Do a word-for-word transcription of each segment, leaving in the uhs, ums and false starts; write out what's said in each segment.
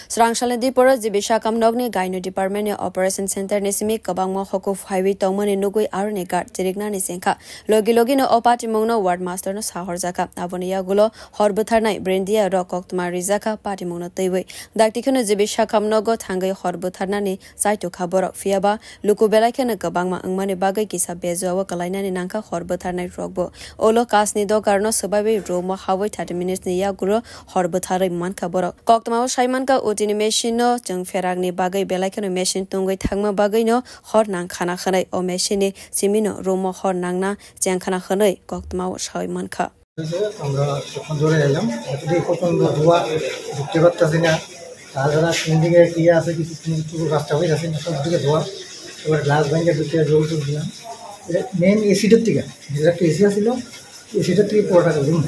Srangsalni diporo G B Sakam nokni Gyno Department ni Operation Center ni simi kwbangma hoku phaiwi tongmani nugwi aroni guard chiriknani chengkha. Logi logi no o patimung no ward master no sahorjakha. Aboni yagulo hor bwtharnai brendia rok koktwma rijakha patimung no twiwi. Dakti kheno G B Sakam nogo thangwi hor bwtharnani chaitukha borok, phiyaba luku belai kheno kwbangma wngmani bagwi kisa bejuao kwlainani nangkha hor bwtharnai rokbo. Ulo kasni dogar no swbaiwi room o hawi thirty minutes ni yagulo hor bwtharwi mankha borok. Koktwmao sai mankha, O T ni machine no chwng pherakni bagwi belai kheno machine tungwi thangma bagwi no hor nang khana hwnwi o machine ni simi no room o hor nangna cheng khana hwnwi koktwmao sai mankha. হয়েছে, আমরা তখন ধরে এলাম। এতদিকে প্রচণ্ড ধোঁয়া, ঢুকতে পারতেছি না। তাছাড়া কোন দিকে কি আছে, কিছু, কিছু, কিছু রাস্তা হয়ে যাচ্ছে, সব দিকে ধোঁয়া। এবার গ্লাস ভেঙে ঢুকে জল তুলছিলাম। মেইন এসিটার থেকে, নিজের একটা এসি আছিল, এসিটার থেকে পুরোটা রুম,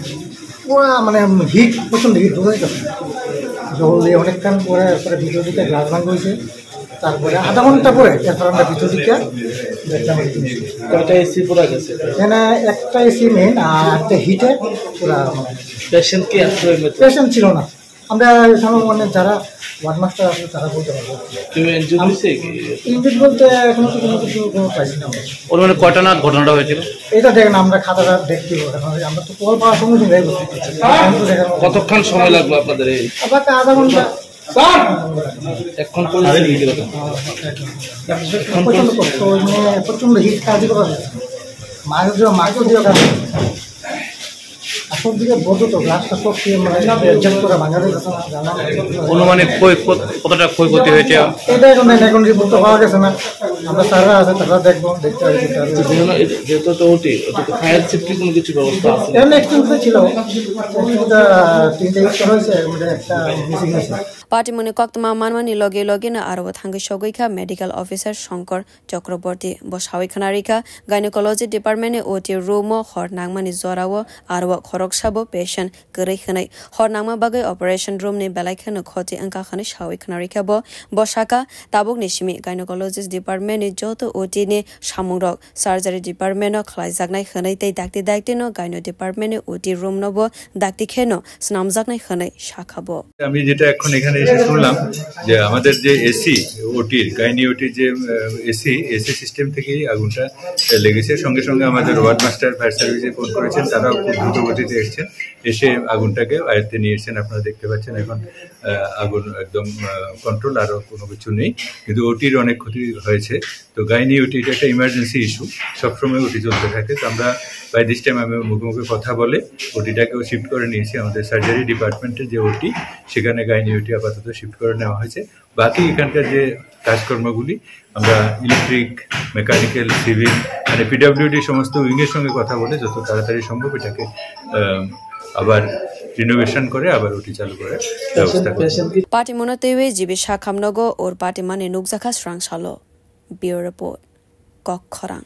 পুরা মানে হিট, প্রচণ্ড হিট, বোঝা যাচ্ছে না। জল দিয়ে অনেকক্ষণ পরে, পরে ভিতর দিকে গ্লাস ভাঙা হয়েছে। তারপরে আধা ঘন্টা পরে এরপর আমরা ভিতর দিকে দেখলাম আর কি। কয়টা এসি পুরা গেছে? এখানে একটা এসি মেইন আর একটা হিটে পুরা মানে পেশেন্ট কি আসলে এমনি? পেশেন্ট ছিল না। আমরা এখানে মানে যারা ওয়ার্ড মাস্টার আছে তারা বলতে পারবো। কেউ ইনজুরি হয়েছে কি? ইনজুরি বলতে এখনো তো কোনো কিছু কোনো পাইছি না আমরা। ওর মানে কয়টা নাগাদ ঘটনাটা হয়েছিল? এটা দেখেন, আমরা খাতাটা দেখতে হবে, এখন আমরা তো কল পাওয়ার সঙ্গে সঙ্গে এই বলছি। এখন তো দেখেন, কতক্ষণ সময় লাগলো আপনাদের এই? আবার আধা ঘন্টা। এখন পরিস্থিতি কিরকম? এখন প্রচণ্ড কষ্ট, মানে প্রচণ্ড হিট কাজ করা যায়। মাকে দিয়ে, মাকে দিয়ে কাজ করে। আর সব দিকে বলতো তো, গ্লাসটা সব কি মানে অ্যাডজাস্ট করা ভাঙা যায় না, জানা নেই। অনুমানিক ক্ষয় কত-, কতটা ক্ষয়ক্ষতি হয়েছে? এটা এখন, এখন রিপোর্ট তো পাওয়া গেছে না। আমরা স্যাররা আছে, তারা দেখবো, দেখতে হবে কি কারণে। তো বিভিন্ন এই যে, যেহেতু তো ওটি, ওটি তো ফায়ার সেফটি কোনো কিছু ব্যবস্থা আছে? এমনি এক্সটেনশন ছিল, এক্সটেনশনটা তিনটা ইউজ করা হয়েছে, এর মধ্যে একটা মিসিং আছে। Patimungni koktwma manmani loge loge no aro o thangwi sogwi kha medical officer Shankar Chakraborty. Bo sawi khna rikha, gynecology department ni O T room o hor nangmani jora o aro o khoroksa bo patient kwrwi hwnwi. Hor nangma bagwi operation room ni belai kheno khoti wngkha hwnwi sawi khna rikha bo. Bo sakha, tabukni simi gynecologist department ni joto O T ni samungrok surgery department o khlaijaknai hwnwi tei dakti dakti no gyno department ni O T room no bo dakti kheno swnamjaknai hwnwi sakha bo. আমি যেটা এখন এখানে এসে শুনলাম যে আমাদের যে এসি ওটির, গাইনি ওটির যে, আহ, এসি, এসি সিস্টেম থেকেই আগুনটা লেগেছে। সঙ্গে সঙ্গে আমাদের ওয়ার্ড মাস্টার ফায়ার সার্ভিসে ফোন করেছেন, তারাও খুব দ্রুত গতিতে এসছেন, এসে আগুনটাকে আয়ত্তে নিয়ে এসছেন। আপনারা দেখতে পাচ্ছেন এখন, আহ, আগুন একদম, আহ, কন্ট্রোল, আরও কোনো কিছু নেই, কিন্তু ওটির অনেক ক্ষতি হয়েছে। তো গাইনি ওটি এটা একটা ইমার্জেন্সি ইস্যু, সবসময় ওটি চলতে থাকে। তো আমরা বাই দিস টাইম আমি মুখে মুখে কথা বলে ওটিটাকেও শিফট করে নিয়েছি আমাদের সার্জারি ডিপার্টমেন্টে যে ওটি, সেখানে গাইনি ওটি আপাতত শিফট করে নেওয়া হয়েছে। বাকি এখানকার যে কাজকর্মগুলি আমরা ইলেকট্রিক, মেকানিক্যাল, সিভিল, মানে পিডাব্লিউডি সমস্ত উইংয়ের সঙ্গে কথা বলে যত তাড়াতাড়ি সম্ভব এটাকে, আহ, আবার রিনোভেশন করে আবার ওটি চালু করার ব্যবস্থা করব। Patimungno twiwi G B Sakam nogo ur patimani nukjakha srangsalo. Bureau Report, Kok Khorang.